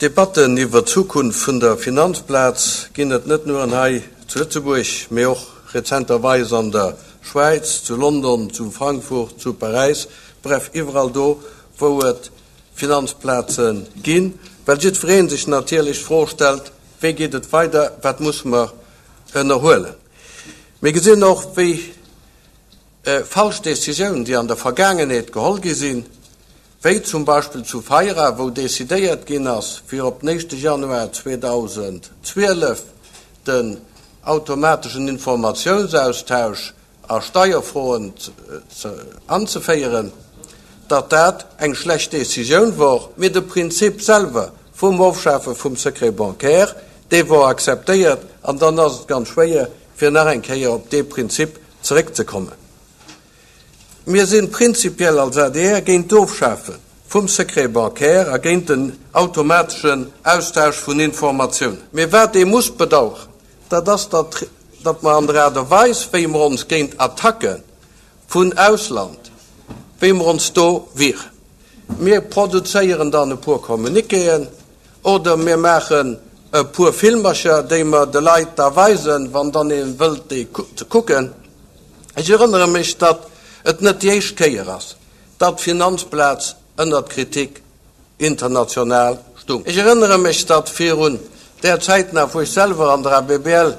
Debatten iwwer d'Zukunft vun der Finanzplaz ginn et net nuren hei zu Lëtzebuerg, mee och rezenterweis an der Schwäiz, zu London, zu Frankfurt, zu Paräis, bref iwwerall do, wou et Finanzplaze ginn, well jiddweree sech natierlech d'Fro stellt, Wéi geet et weider, wat musse mer ënnerhuelen? Mir gesinn och, wéi falsch Décisiounen, déi an der Vergaangenheet geholl gi sinn, wéi zum Beispill zu Feira, wou decidéiert ginn ass, fir op den éischte Januar 2012 den automateschen Informatiounsaustausch a Steierfroen anzeféieren, datt dat eng schlecht Décisioun wor, mee de Prinzip selwer vum Ofschafe vum Secret bancaire, dee wor akzeptéiert an dann ass et ganz schwéier, fir nach eng Kéier op dee Prinzip zeréckzekommen. Mir si prinzipiell als adr géint d'Ofschafe vum Secret bancaire a géint den automateschen Austausch vun Informatiounen. Mee wat ee muss bedauern, dat ass, datt datt mer an der Aart a Weis, wéi mer ons géint Attacke vun Ausland, wéi mer ons do wieren. Mir produzéieren dann e puer Communiquéen oder mir maachen e puer Filmercher, déi mer de Leit da weisen, wann dann ee wëllt déi ze kucken. Ech erënnere mech, datt et net déi éischt Kéier ass, datt d'Finanzplaz ënnert Kritik international stung. Ech erënnere mech, datt virun där Zäit nach, wou ech selwer an der ABBL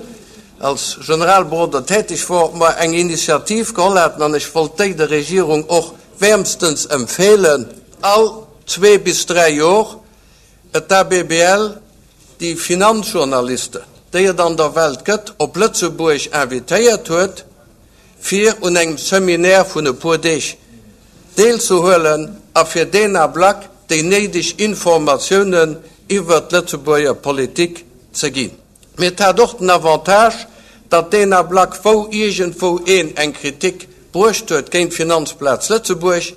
als Generalberoder täteg wor, mer eng Initiativ geholl haten, an ech wollt déi der Regierung och wäermstens empfehlen, all zwee bis dräi Jor d'ABBL déi Finanzjournalisten, déi et an der Welt gëtt, op Lëtzebuerg invitéiert huet, fir un engem Seminaire vun e puer Deeg deelzehuelen a fir deen Ablack déi néideg Informatiounen iwwert d'Lëtzebuerger Politik ze ginn. Mee et hat och den Avantage, datt deen Ablack, wou iergendwou een eng Kritik bruecht huet géint d'Finanzplaz Lëtzebuerg,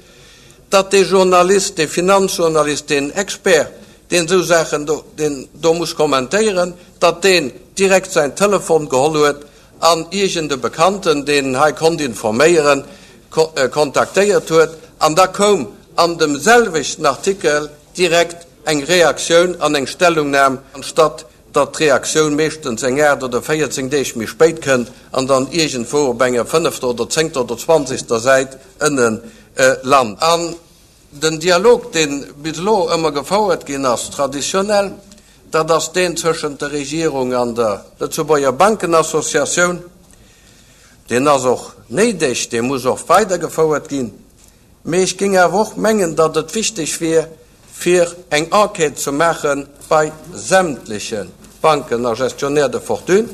datt dee Journalist, dee Finanzjournalist, deen Expert, deen esou Saachen do, deen do muss kommentéieren, datt deen direkt säin Telefon geholl huet an iergend e Bekannten, deen en hei konnt informéieren, kontaktéiert huet, an da koum an dem selwechten Artikel direkt eng Reaktioun an eng Stellungnam, anstatt datt d'Reaktioun meeschtens eng 8 oder 14 Deeg méi spéit kënnt an dann iergendwou op enger fënnefter oder zéngter oder zwanzegster Säit ënne lant. An den Dialog, dee bis elo ëmmer gefouert ginn ass, traditionell, Dat ass deen tëschent der Regierung an der Lëtzebuerger Bankenassociatioun. Deen ass och néideg, dee muss och weidergefouert ginn. Mee ech géing awer och mengen, datt et wichteg wier, fir eng Enquête ze maache bei sämtleche Banken a Gestionnaires de fortune,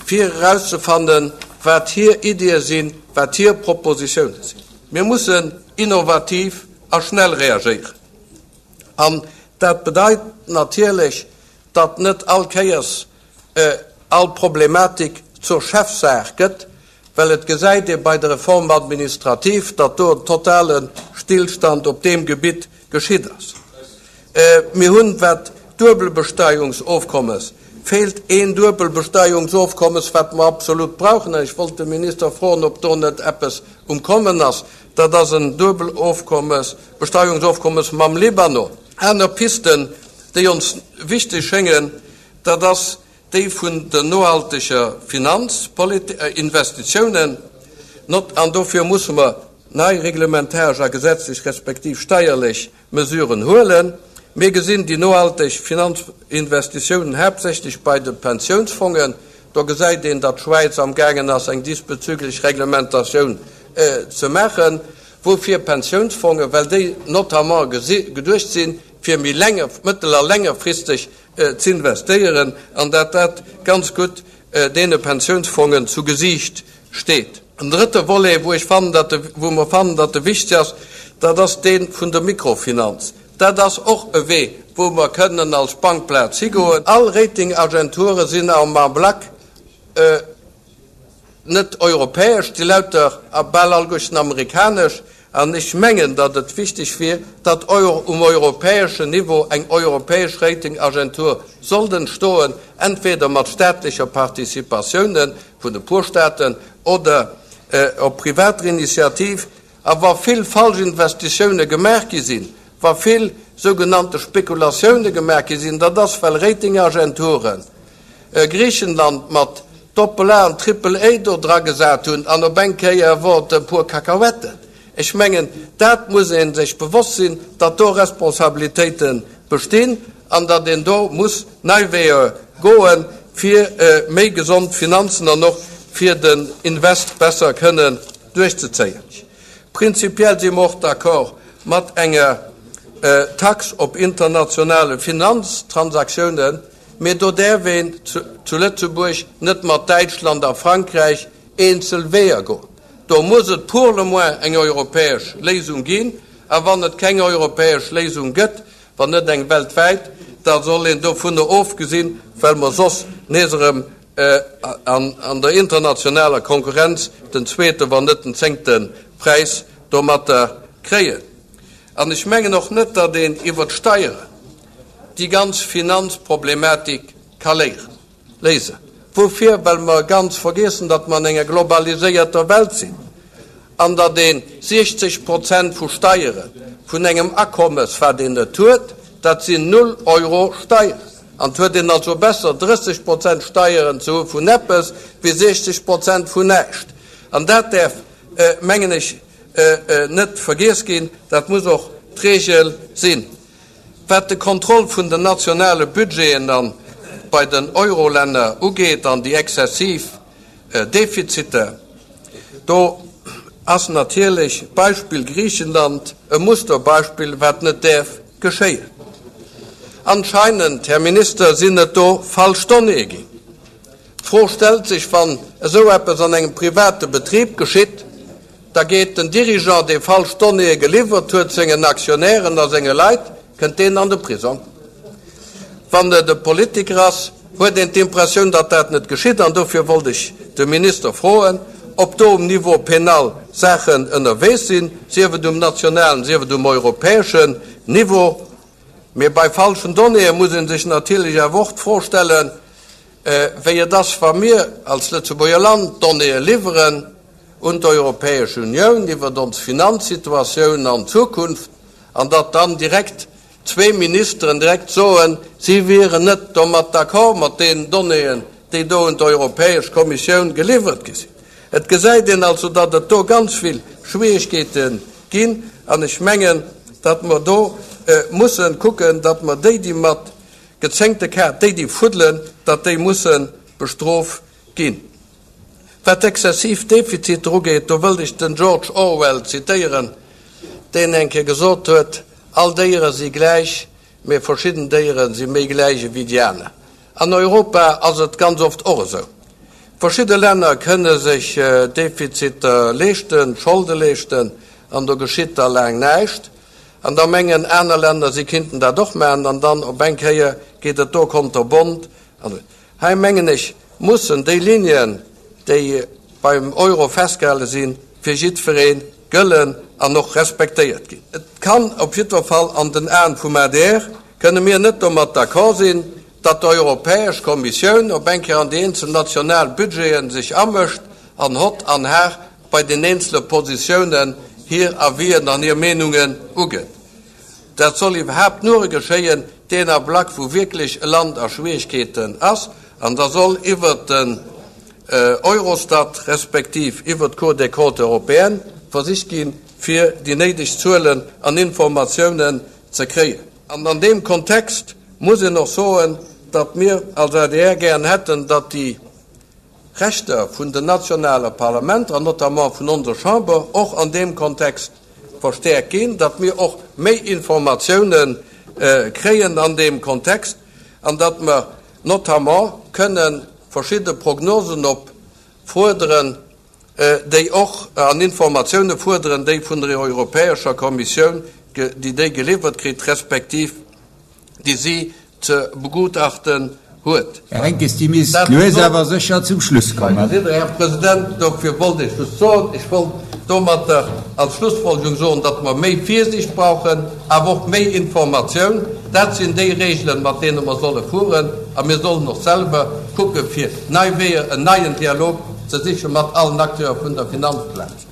fir erauszefannen, wat hir Iddie sinn, wat hir Propositiounen sinn. Mir mussen innovativ a schnell reagéieren. An dat bedeit natierlech, datt net all Kéiers all Problematik zur Chefsaach gëtt, well et gesäit ee bei der Réforme administrative, datt do en totale Stillstand op deem Gebitt geschitt ass. Mir hunn, wat d'Duebelbesteuerungsofkommes, feelt een Duebelbesteuerungsofkommes, wat mer absolut brauchen, an ech wollt de Minister froen, ob do net eppes um Kommen ass, dat ass en Duebelofkommes, Besteierungsofkommes mam Libanon. Aner Pisten, déi ons wichteg schéngen, dat ass déi vun der nohalteger Finanzinvestitiounen. An dofir musse mer nei reglementaresch a gesetzlech respektiv steierlech Mesuren huelen. Mir gesinn déi nohalteg Finanzinvestitiounen haaptsächlech bei de Pensiounsfongen. Do gesäit een, datt d'Schwäiz amgaangen ass, eng diesbezüglech Reglementatioun ze maachen. Woufir Pensiounsfongen? Well déi notamment geduecht sinn, fir méi länger, mëttel a längerfristeg z'investéieren, an dat dat ganz gutt deene Pensiounsfongen zu Gesiicht steet. En drëtte Volet, wou ech fannen, datt e, wou mer fannen, datt e wichteg ass, dat ass dee vun der Mikrofinanz. Dat ass och e Wee, wou mer kënnen als Bankplaz higoen. All Ratingagenture sinn am Ablack net europäesch, déi lauter a bal alleguerten amerikanesch. An ech mengen, datt et wichteg wier, datt um europäeschen Niveau eng europäesch Ratingagentur sollt entstoen, entweder mat staatlecher Participatioune vun e puer Staaten oder op privater Initiativ. A wa vill falsch Investitioune gemaach gi sinn, wa vill. sougenannte Spekulatioune gemaach gi sinn, dat ass well Ratingagenturen Griichenland mat Doppel A an Triple A do dra gesat hunn an op eng Kéier wor et e puer Cacahuèten. Ech mengen, dat muss ee sech bewosst sinn, datt do Responsabilitéite bestinn an datt een do muss nei Weeër goen, fir méi gesond Finanzen an och fir den Invest besser kënnen duerchzezéien. Prinzipiell si mer och d'accord mat enger Tax op internationale Finanztransaktiounen, mee do däerf een zu Lëtzebuerg net mat Däitschland a Frankräich eenzel Weeër goen. Do muss et pour le moins eng europäesch Léisung ginn. A wann et keng europäesch Léisung gëtt, wann net eng weltwäit, da soll een dovunner ofgesinn, well mer soss nees erëm an der internationaler Konkurrenz den zweeten, wann net den zéngte Präis domatter kréien. An ech mengen och net, datt een iwwert d'Steieren déi ganz Finanzproblematik ka léieren. Léisen. Woufir? Well mer ganz vergiessen, datt mer an enger globaliséierter Welt sinn an datt ee 60 Prozent vu Steiere vun engem Akommes, wat een net huet, dat sinn null Euro Steieren. An et huet een also besser 30 Prozent Steieren ze hu vun eppes wéi 60 Prozent vun näischt. An dat däerf, mengen ech, net vergiess ginn. Dat muss och d'Regel sinn. Wat de Contrôle vun den nationale Budgeten an bei den Eurolänner ugeet an déi exzessiv Defiziter, do ass natierlech d'Beispill Griichenland e Musterbeispill, wat net däerf geschéien. Anscheinend, Här Minister, sinn et do falsch Donnéeë ginn. D'Fro stellt sech, wann esou eppes an engem private Betrib geschitt, Da geet den Dirigeant, dee falsch Donnéeë geliwwert huet, sengen Aktionären a senge Leit, kënnt deen an de Prisong. Wann et e Politiker ass, huet een d'Impressioun, datt dat net geschitt. An dofir wollt ech de Minister froen, ob do um Niveau pénal Saachen ënnerwee sinn, sief et um nationalen, sief et um europäeschen Niveau. Mee bei falschen Donnéeë muss ee sech natierlech awer och d'Fro stellen, wéi et ass, wa mir als Lëtzebuerger Land Donnéeë liwweren, un d'Europäesch Unioun iwwert ons Finanzsituatioun an d'Zukunft, an datt dann direkt zwee Ministeren direkt soen, si wieren net domat d'accord mat deenen Donnéeën, déi do un d'Europäesch Kommissioun geliwwert gi sinn. Et gesäit een also, datt et do ganz vill Schwierigkeete ginn, an ech mengen, datt mer do mussen kucken, datt mer déi, déi mat gezénkte Kaart, déi, déi fuddelen, datt déi musse bestrooft ginn. Wat d'exzessiv Defiziter ugeet, do wëllt ech den George Orwell zitéieren, deen eng Kéier gesot huet, All Déiere si gläich, mee verschidden Déiere si méi gläich ewéi déi aner. An Europa ass et ganz oft och esou. Verschidde Länner kënne sech Defiziter leeschten, Scholde leeschten, an do geschitt da laang näischt. An da mengen aner Länner, si kinnten dat och maachen, an dann op eng Kéier geet et do konterbont. Hei, mengen ech, mussen déi Linien, déi beim Euro festgehale sinn, fir jiddweree gëllen an och respektéiert ginn. Et kann op jiddwer Fall an den Aen vum adr kënne mir net domat d'accord sinn, datt d'Europäesch Kommissioun op eng Kéier an déi eenzel national Budgeten sech amëscht an hott an har bei den eenzele Positiounen hir Avisen an hir Meenungen ugëtt. Dat soll iwwerhaapt nure geschéien deen Ablack, wou wierklech e Land a Schwierigkeeten ass, an da soll iwwert den Eurostat respektiv iwwert d'Cour des comptes européenne versicht ginn, fir déi néideg Zuelen an Informatiounen ze kréien. An an deem Kontext muss een och soen, datt mir als adr gären hätten, datt déi Rechter vun den nationale Parlamenter an notamment vun onser Chamber och an deem Kontext verstäerkt ginn, datt mir och méi Informatiounen kréien an deem Kontext an datt mer notamment kënnen verschidde Prognosen op fuerderen, déi och an Informatiounen fuerderen, déi vun der Europäescher Kommissioun, déi déi geliwwert kritt, respektiv déi si ze begutachten huet. Här Henckes, Dir misst lues awer sécher zum Schluss kommen. Här President, dofir wollt ech just soen, ech wollt domatter als Schlussfolgerung soen, datt mer méi Virsiicht brauchen, awer och méi Informatioun. Dat sinn déi Regelen, mat deene mer solle fueren. A mir sollen och selwer kucke fir nei Weeër, en neien Dialog ze siche mat allen Acteure vun der Finanzplaz.